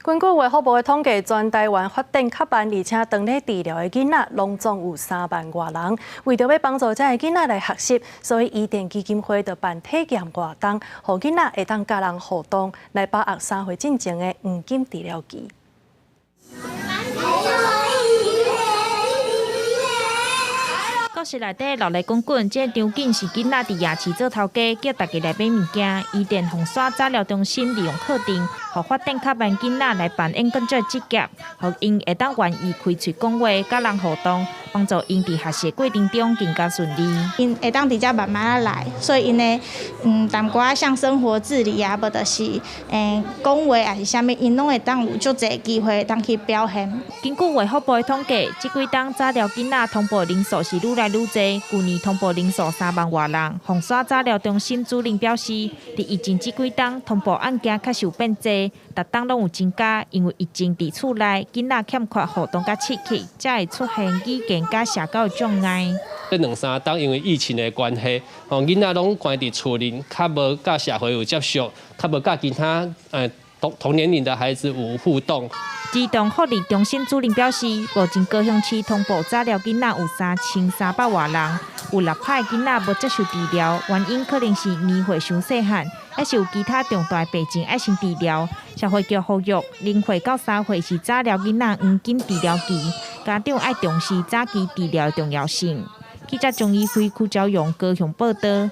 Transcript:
根據衛福部的統計，全台灣發展較慢而且當咧治療的囡仔，攏總有3萬外人。為著欲幫助這个囡仔來學習，所以伊甸基金會就辦體驗活動，予囡仔會當佮人互動，來把握3歲進前的黃金治療期。故事內底熱鬧滾滾，這个場景是囡仔佇夜市做頭家，叫大家來買物件。伊甸鳳山早療中心利用課程，予發展較慢囡仔來扮演更多職業，予𪜶會當願意開喙講話、佮人互動，幫助𪜶佇學習過程中更加順利。𪜶會當佇遮慢慢仔來，所以𪜶的淡薄仔像生活自理啊，無就是講話抑是啥物，𪜶攏會當有足濟機會當去表現。根據衛福部的統計，這幾冬早療囡仔通報人數是愈來愈濟，舊年通報人數3萬外人。鳳山早療中心主任表示，佇疫情這幾冬通報案件確實有變濟，逐冬攏有增加，因為疫情佇厝內，囡仔欠缺互動佮刺激，才會出現語言佮社交的障礙。這兩三冬因為疫情的關係，囡仔攏關佇厝裡，較無佮社會有接觸，較無佮其他同年齡的孩子有互動。兒童福利中心主任表示，目前高雄市通報早療囡仔有3300外人，有6%囡仔無接受治療，原因可能是年歲傷細漢，抑是有其他重大病症愛先治療。社會局呼籲，0歲到3歲是早療囡仔黃金治療期，家長愛重視早期治療的重要性。記者張怡輝、柯昭陽高雄報導。